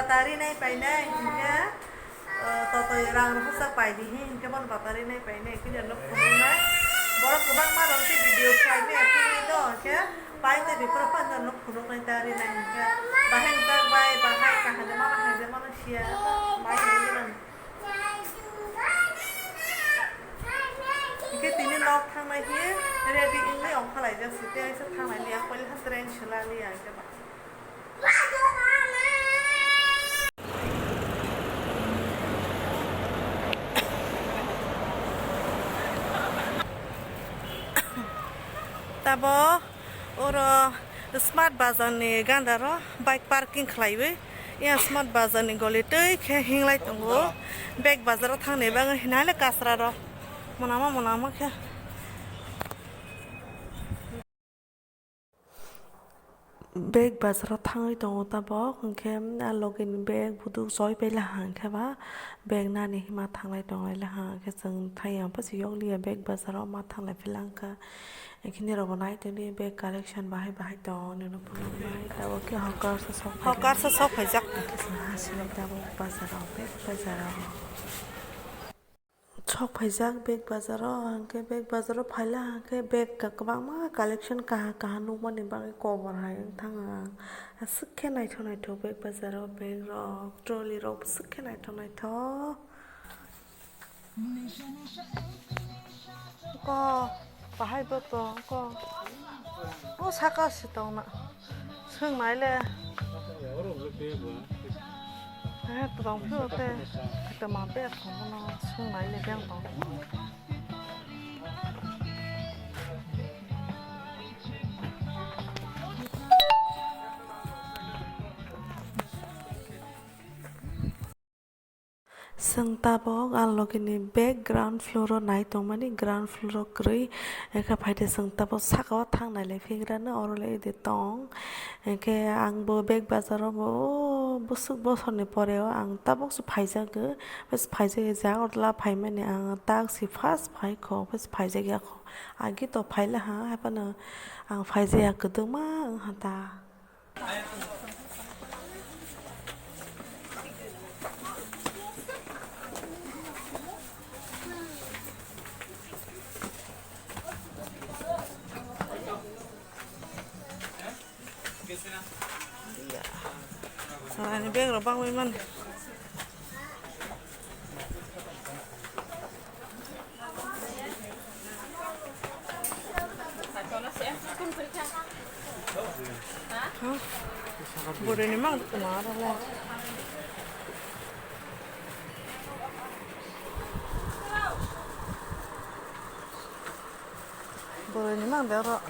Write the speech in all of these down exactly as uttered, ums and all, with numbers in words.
Tari nai painai hinkhe, eh, totoi rang rwkhusa pai di hi hinkhe bono batari nai painai khe no phunuknai. Borok kwbangma rok khe video khlai maya phunuknai do hinkhe pai tei biphuru phano no phunuknai tari nai hinkhe bahai jak bai bahai kaham de mano hai de mano siya bai nai gwnang. Hinkhe tini nok thangnai hi ready wngwi ongkhalaijak si tei aisa thangnai liya koilha train swla liya hinkhe ba. Tabo oro Smart Bazar ni gandaro bike parking khlaiwi, ya Smart Bazar ni goli twi khe hinglai tongo. Bag bazar o thangni bagwi hinale kasra rok monama monama khe. Bag bazar o thangwi tongo tabok, hinkhe a logi ni bag buduk choi paila hinkhe ba bag nani hima thanglai tonglai laha, hinkhe chwng thaiya bwswk yokliya bag bazar o ma thanglai phi langkha. Hinkhe nirok bo nai tongdi bag collection bahai bahai tongo nini phunuknai tabok khe hokar se sok phaijak. Hokar se sok phaijak. Hinkhe chwng ha simi tabok bazar o bag bazar o. Sok phaijak bag bazar o, hinkhe bag bazar o phaila hinkhe bag kwbangma collection kaha kaha nukmani bagwi kobor hai wng thang ang. Aswk khe naithok naithok bag bazar o bag rok, trolley rok aswk khe naithok naithok. Ko, bahai bo tong ko. O saka si tong na. Swngnai le. Eh, tong phio te. Kata ma be tong no swngnai le beng tong. Chwng tabok a logi ni bag ground floor o nai tongmani, ground floor o kwrwi, wngkha phaide chwng tabok saka o thang nailai phi gra no, oro le ede tong. Hinkhe ang bo bag bazar o bo bwswk bosor ni pore o ang tabok se phaijak o, bwswk phaijak o, jaga o la phaimani ang tak se first phai kho, bwswk phaijak ya kho, agi to phai laha, hai phano ang phaijak ya kwdwkma wngkha ta. Salani bag rok bangwi mano. Bwrwini mang tongma aro le. Bwrwini mang de oro.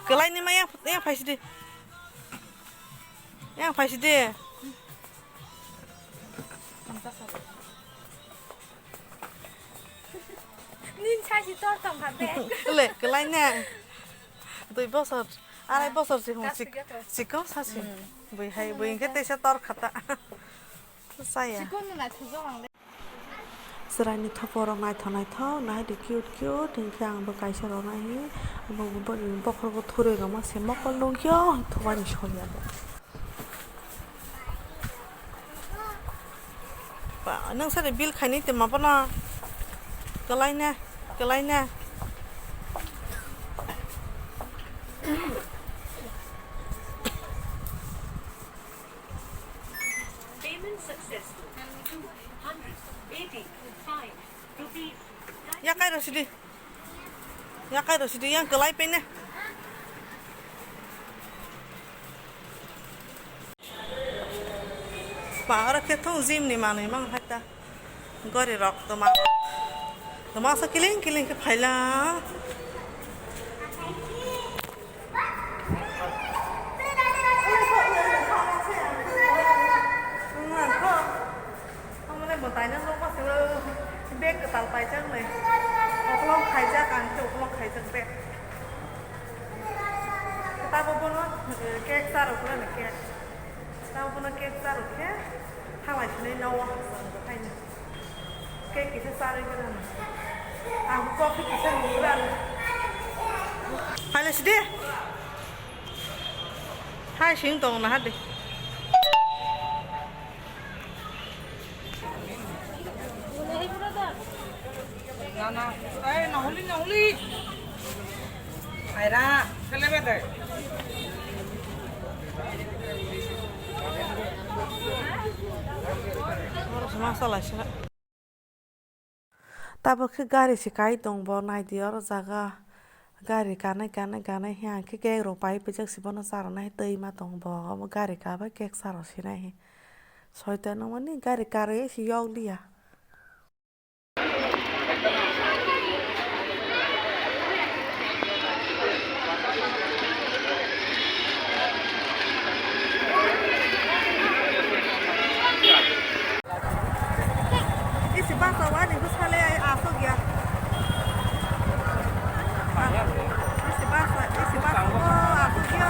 Kwlaini ma yang, yang phaisidi. Yang phaisidi. Nin saisi tor tongkha bag. Le, kwlaina. Dui bosor, arai bosor si hung sik-, sikon sasi. Bui hai, bui hingke teisa tor khata. Saya. Sikon nuna thugo ang le. Chwraini thopo rok naithok naithok, naidi cute cute, hinkhe ang bo kaisa rok naihi, bo, bo, bokhorok thurwi rok ma se mokol nukya, thubani soya bo. Ba, nwng sari bill khaini tongma bono. Kwlaina, kwlaina. Payment successful. Two hundred eighty-five rupees. Yakai rw sidi. Yakai rw sidi, yang kwlai pene. Ba, oro khe thung gym ni manwi mang hai ta. Gori rok toma rok. Toma sa kiling kiling khe phaila. Bag kwtal paijak nai. Okolong khaijak, ang khe okolong khaijak bag. Kwtal Abo bono, eh, cake charwk rwni cake. Abo bono cake charwk khe thanglai sinai nowo. Cake kisa charwi gwnang. Ang coffee kisa nung gwnang. Phailai sidi. Hai sing tong na hadi. Nana, eh, nahuli, nahuli. Aira, kelebe dai. Masa lai sila. Tabuk khe gari se kai tong bo, naidi oro jaga. Gari kanai, kanai, kanai he, ang khe cake rok pai pijak se bono charwnai he twi ma tong bo. Omo gari ka bai cake charw sinai he. Soita nangmani gari karwi se yok liya. Isi basa wani bwsale ai aswk ya. Isi basa, isi basa o aswk ya.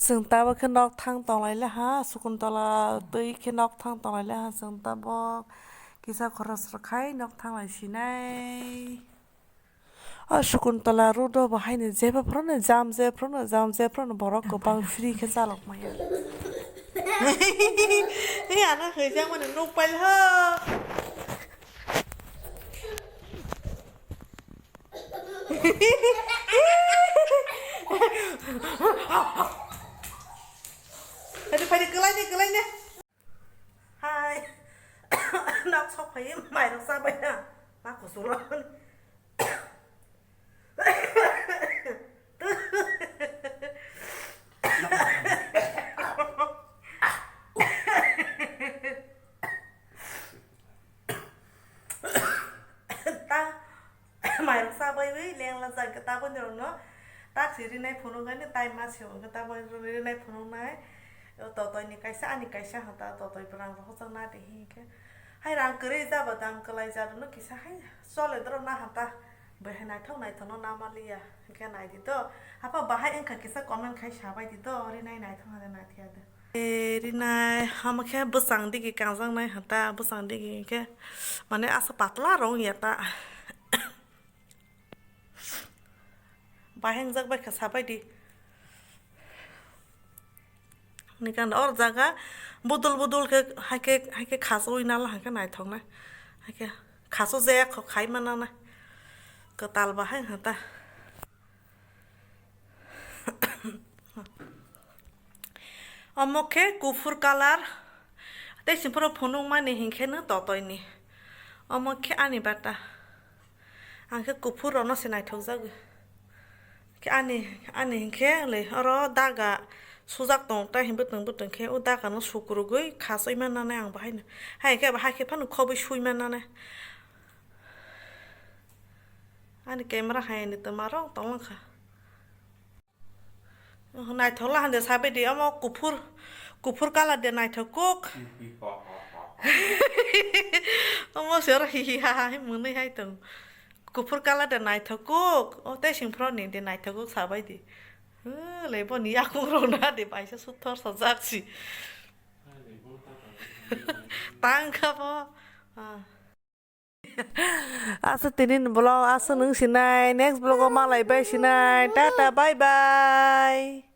Chwng tabuk khe nokthang tonglaile ha, Sukuntola twi khe nokthang tonglaile ha, chwng tabuk kisa khoroksa khai nokthang lai sinai. O Sukuntola road o bo haino jeba phuru no jam, jeba phuru no jam, jeba phuru no borok kwbang free khe chalok maya. Ei, ano hwijak mani nuk pail ho. Phaidi, phaidi, kwlaini, kwlaini. Hai. Nok sok phai, mairok chabai na. Ma kusulo. Ta, mairok chabai wi lengla jang khe taboni rokno taksi rinai phunuknani time ma se hwnkhe taboni rinai phunuknai. Totoi ni kaisa ani kaisa hata totoi bwrang rok hochak na de hinkhe hai rang kwrwi jaba dam kwlai jadu no kisa hai chole doro na hata. Bai hai naithok naithokno namaliya, hwnkhe naidi do. Haphang bahai wngkha kisa comment khai sabaidi do, rinai naithok hade naithiya de. E, rinai, hamo khe bwsang digi kangjaknai hata, bwsang digi hwnkhe, mane asa patla rw wngya ta. Bahai wngjak bai kha sabaidi. Nikhan or jaga budul budul khe, hai khe, hai khe khasui nala hai khe naithoknai. Hai khe khasu jaya kho khai manana. Kwtal bahai hata. Omo khe kuphur colour. Tei sini phoro phunukmani hinkhe no totoini. Omo khe ani bata. Ang khe kuphur rokno se naithokjagwi. Khe ani, ani hinkhe le oro daga sujak tong, tai hinwi bwtwng bwtwng khe o daga no sukrugwi khasoi mannanai ang bahaino. Hai khe, hai khe phano khobwi sui mannanai. Ani camera hai ni twma rok tongwng kha. Naithokla hande sabaidi, omo kuphur, kuphur colour de naithok kuk. Omo se oro hihi ha ha hai mwnwi hai tong. Kuphur colour de naithok kuk. O tei singphro ni de naithok kuk sabaidi. Lei boni yakung rok na de baisa suthor sajak si. Tang kha bo. Ah. Asa tini ni vlog asa nung sinai, next vlog o malai bai sinai. Tata, bye bye.